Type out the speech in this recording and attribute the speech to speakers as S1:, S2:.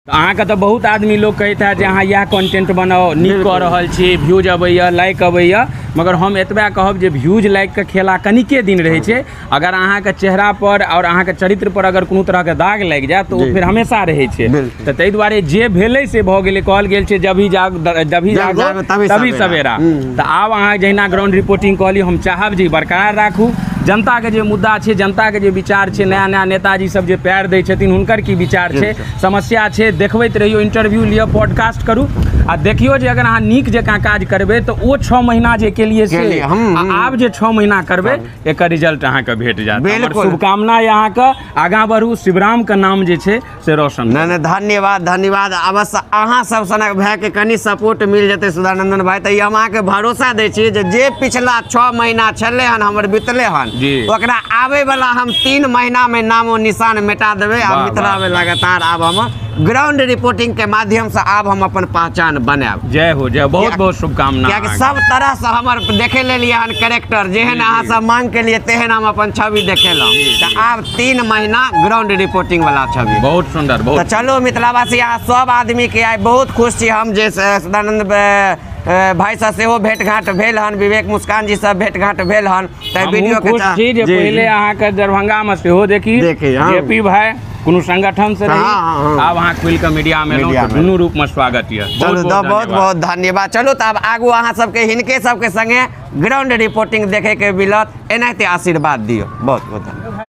S1: अहाँके तऽ बहुत आदमी लोग कहैत हैत जे अहाँ इएह कंटेंट बनाउ, नीक कऽ रहल छी, व्यूज अबैया, लाइक अबैया, मगर हम एतबा कहब जे व्यूज लाइक के खेला कनिके दिन रहै छै। अगर अहाँके चेहरा पर और अहाँके चरित्र पर अगर कोनो तरहके दाग लागि जायत तऽ ओ फेर हमेशा रहै छै। तऽ ताहि दुआरे जे भेलै से भऽ गेलै। कहल गेल छै जब ही जाग जब ही जागो तभी सवेरा। तऽ आब अहाँ जहिना ग्राउंड रिपोर्टिंग कहली, हम चाहब जे बरकरार राखू। जनता के जे मुद्दा छै, जनता के जे विचार छै, नया नया नेताजी सब जे पैर दै छथिन हुनकर की विचार छै, समस्या छै, देखबैत रहियौ, इंटरव्यू लिअ, पॉडकास्ट करू आ देखियौ जे अगर अहाँ नीक जकाँ काज करबै तऽ ओ 6 महीना जे केलियै से आब जे 6 महीना करबै एकर रिजल्ट अहाँके भेट जायत। हमर शुभकामना यऽ अहाँके, आगाँ बढ़ू, शिवराम के नाम जे छै से रोशन।
S2: नहि नहि, धन्यवाद धन्यवाद। अवश्य अहाँ सब सनक भाइके कनि सपोर्ट मिल जेतै सुधानंदन भाई, तऽ ई हम अहाँके भरोसा दै छी जे जे पिछला 6 महीना छलै हन हमर बितलै हन ओकरा आबै वाला हम 3 महीना में नामो निशान मिटा देबै। आ मिथिला में लगातार आब हम ग्राउंड रिपोर्टिंग के माध्यम से आब हम अपन पहचान बनायब।
S1: जय हो, जय, बहुत बहुत शुभकामना।
S2: कियाकि सब तरह से हमर देखे लेलियै हन कैरेक्टर, जेहन अहाँ सब मांग के लिए तेहन हम अपन छवि देखेलहुँ। तऽ आब 3 महीना ग्राउंड रिपोर्टिंग वाला छवि।
S1: बहुत सुंदर, बहुत।
S2: तऽ चलू मिथिलावासी, अहाँ सब आदमी के आइ बहुत खुश छी हम जे सदानंद भाई से सेहो भेंट घाट भेल हन, विवेक मुस्कान जी सब भेंट घाट भेल हन। तऽ वीडियो के
S1: खुश छी जे पहिले अहाँके दरभंगा में सेहो देखी जेपी भाई कोनो संगठन से रही, आब अहाँ खुलि कऽ मीडिया में एलहुँ, दुनू रूप में स्वागत यऽ।
S2: चलू बहुत बहुत धन्यवाद। चलू तऽ आब आगू अहाँ सबके हिनके सबके संगे ग्राउंड रिपोर्टिंग देखे के मिलत, एनाहिते आशीर्वाद दियौ। बहुत बहुत धन्यवाद।